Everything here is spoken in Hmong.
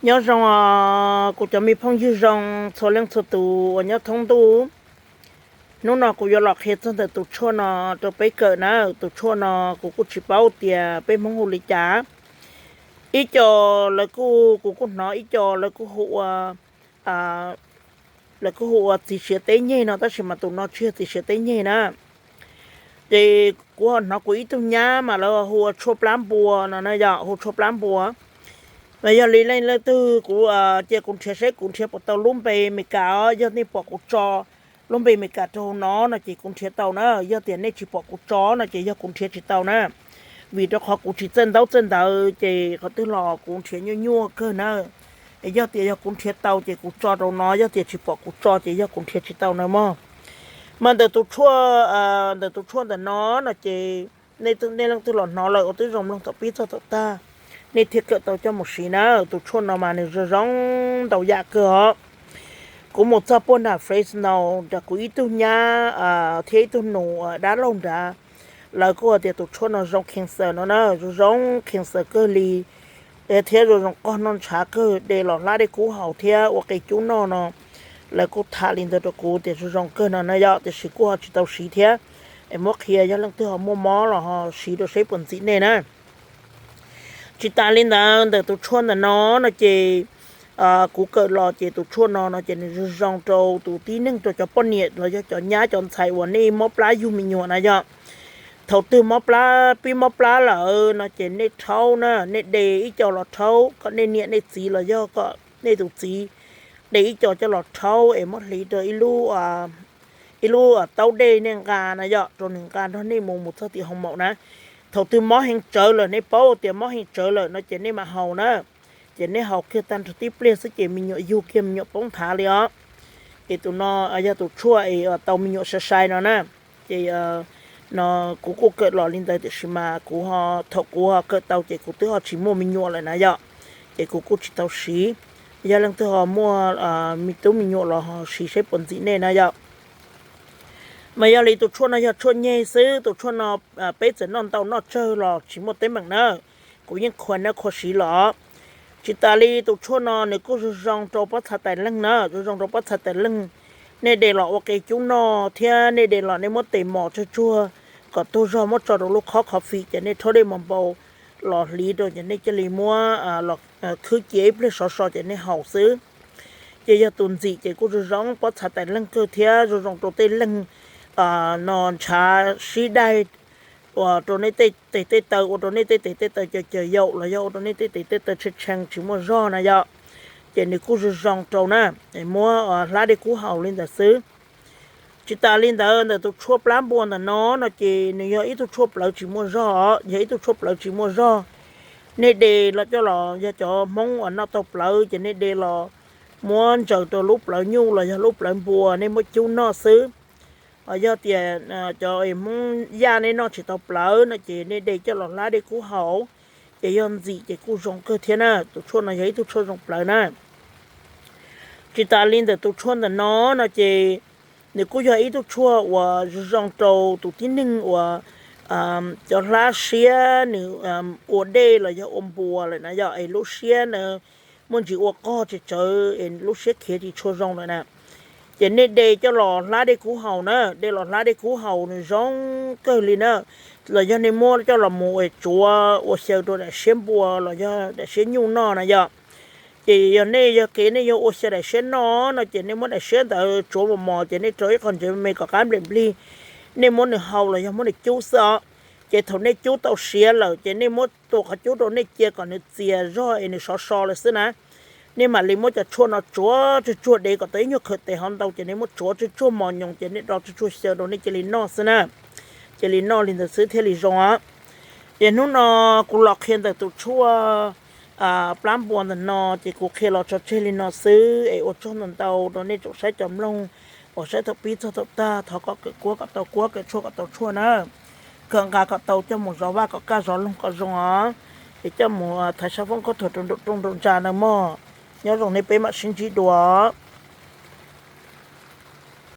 Nyob zoo os kuv cov me phooj ywg zoo txhua leej txhua tus uas nyob thoob ntuj. Hnub no kuv yuav los qhia txog ntawm tus tshuaj no rau peb kawm na. Tus tshuaj no kuv kuj tsis paub tias peb Hmoob hu li cas. Ib co lawv kuj, kuv kuj hnov ib co lawv kuj hu ua, lawv kuj hu ua txiv siav teb nyeg no, tab sis mas tus no tsis yog txiv siav teb nyeg na. Ces kuv ho hnov kuv ib tug nyab mas lawv hu ua tshuaj plab npua no na yom, hu tshuaj plab npua. Mas yog li leej leej twg kuv cia kuv nrhiav seb kuv nrhiav puas tau lub npe Meskas os, yog nej pom kuv tso lub npe Meskas rau hauv no no ces kuv nrhiav tau na, yog tias nej tsis pom kuv tso no ces yog kuv nrhiav tsis tau na. Vim rau qhov kuv tsis txawj ntaub txawj ntawv ces qhov twg los kuv nrhiav nyuaj nyuaj kawg na. Es yog tias yog kuv nrhiav tau ces kuv tso rau no, yog tias tsis pom kuv tso ces yog kuv nrhiav tsis tau na mog. Mas ntawm tus tshuaj, ntawm tus tshuaj ntawm no no ces nej leej twg los hnov lawm uas twb zoo mloog thaum pib txog thaum tag, nej thiaj kawm tau coj mus siv na. Tus tshuaj no mas nws zoo zoo ntau yam kawg os. Kuv mus txog puag nram Fresno nram kuv ib tug nyab thiab ib tug nus dab laug nrad, lawv kuj hais tias tus tshuaj no zoo cancer no na, zoo zoo cancer kawg li, thiab zoo zoo qog noj ntshav kawg, de los hlab dej kub haus thiab ua qe cub noj no. Lawv kuj tham li ntawd rau kuv tias zoo zoo kawg no na yom, tiam sis kuj ho tsis tau siv thiab. Es muab qhia yog leej twg ho muaj mob los ho siv rau seb puas ntxim nej na. Tsis tas li ntawd, ntawm tus tshuaj ntawm no no ces kuv kawm los ces tus tshuaj no no ces nws zoo zoo rau tus tib neeg, rau cov poj niam los yog cov nyab cov ntxhais uas nej mob plab yug me nyuam na yom. Thaum twg mob plab, pib mob plab lawm no ces nej rhaub na, nej de ib co los rhaub kom nej niam nej txiv los yog kom nej tus txiv de ib co coj los rhaub es muab hliv rau ib lub taub dej nej nqa na yom, rau nws nqa nrog nej mus mus txog tim hoos maum na. Thaum twg mob heev tsawv lawm, nej paub tias mob heev tsawv lawm no ces nej mam haus na. Ces nej haus kiag tag nrho tib pliag xwb ces me nyuam yug kiag me nyuam poob nthav li os. Es tus no yog tus tshuaj es tau me nyuam sai sai no na. Ces no kuv kuj kawm los li ntawd tiam sis mas kuv ho, thaum kuv ho kawm tau ces kuv twb ho tsis muaj me nyuam lawm na yom. Ces kuv kuj tsis tau siv. Yog leej twg ho muaj me tub me nyuam los ho siv seb puas ntxim nej na yom. Mas yog li tus tshuaj no yog tshuaj nyeg xwb, tus tshuaj no peb txawm noj ntau noj tsawg los tsis muaj teeb meem na. Kuv yeej qhua nab qhua siv los. Tsis tas li tus tshuaj no nws kuj zoo zoo rau pob txha tais leeg na, zoo zoo rau pob txha tais leeg. Nej de los ua qe cub noj thiab nej de los nej muab tes mos tsuag tsuag kom tuag zog muab tso rau lub khob coffee ces nej rhaub dej mos npau los hliv rau ces nej cia li muab los khwb cia ib pliag sov so ces nej haus xwb. Ces yog tus ntxim ces kuj zoo zoo pob txha tais leeg kawg thiab zoo zoo rau tej leeg no ntshav sib daig, ua rau nej tej tes tej taw, ua rau nej tej tes tej taw caws caws yaum los yog ua rau nej tej tes tej taw tshee tshee tsis muaj zog na yom. Ces nws kuj zoo zoo rau na, muab hlab dej kub haus li ntawd xwb. Tsis tas li ntawd, ntawm tus tshuaj plab npua ntawm no no ces nws yog ib tug tshuaj plawv tsis muaj zog, yog ib tug tshuaj plawv tsis muaj zog. Nej de los coj los, yog cov Hmoob uas noj tau plawv ces nej de los muab ntsaws rau lub plawv nyuj los yog lub plawv npua, nej muab cub noj xwb. Yog tias cov Hmoob Yaj nej noj tsis tau plawv no ces nej de coj los hlab dej kub haus, ces yog ntxim ces kuj zoo kawg thiab na. Tus tshuaj no yog ib tug tshuaj zoo plawv na. Tsis tas li ntawm tus tshuaj ntawm no no ces nws kuj yog ib tug tshuaj uas zoo zoo rau tus tib neeg uas cov hlab siab nws ua dej los yog ua npua lawm na yom, es lub siab na muaj ntsis ua qog tsis tsawv es lub siab khiav tsis tshua zoo lawm na. Ces nej de coj los hlab dej kub haus na, de los hlab dej kub haus nws zoo kawg li na. Los yog nej muab coj los mus tsuav ua xyaw rau daim siab npua los yog daim siab nyuj noj na yom. Ces yog nej, yog kev nej yuav ua xyaw daim siab noj no ces nej muab daim siab ntawd tsuav mos mos ces nej rau ib qho ntsev me kom qab nplej nplig, nej muab nws hau los yog muab nws cub xwb os. Ces thaum nej cub tau siav lawm ces nej muab tua qhov cub rau nej cia kom nws txias zog es nws sov so lawm xwb na. Nej mam li muab cov tshuaj no tsuav tsuag tsuag dev kom tau ib nyuag khawm tes hov ntau ces nej muab tsuav tsuag tsuag mos nyoos ces nej do tsuag tsuag xyaw rau nej cia li noj xwb na. Cia li noj li ntawd xwb thiaj li zoo os. Ces hnub no kuv los qhia ntawm tus tshuaj plab npua ntawm no ces kuv qhia los tso tseg li no xwb es ua tsaug ntau ntau rau nej tsoom saib cov mloog uas saib thaum pib txog thaum tag. Thov kom kawm kuab kom tau kuab, kawm tshuaj kom tau tshuaj na. Kawm nqa kom tau coj mus zov vaj kom kaj, zov loog kom zoo os. Es coj mus thaiv sab foob khaub thuas rau nraum rooj nraum ntsa na mog. Nyob zoo nej peb mam sib ntsib dua.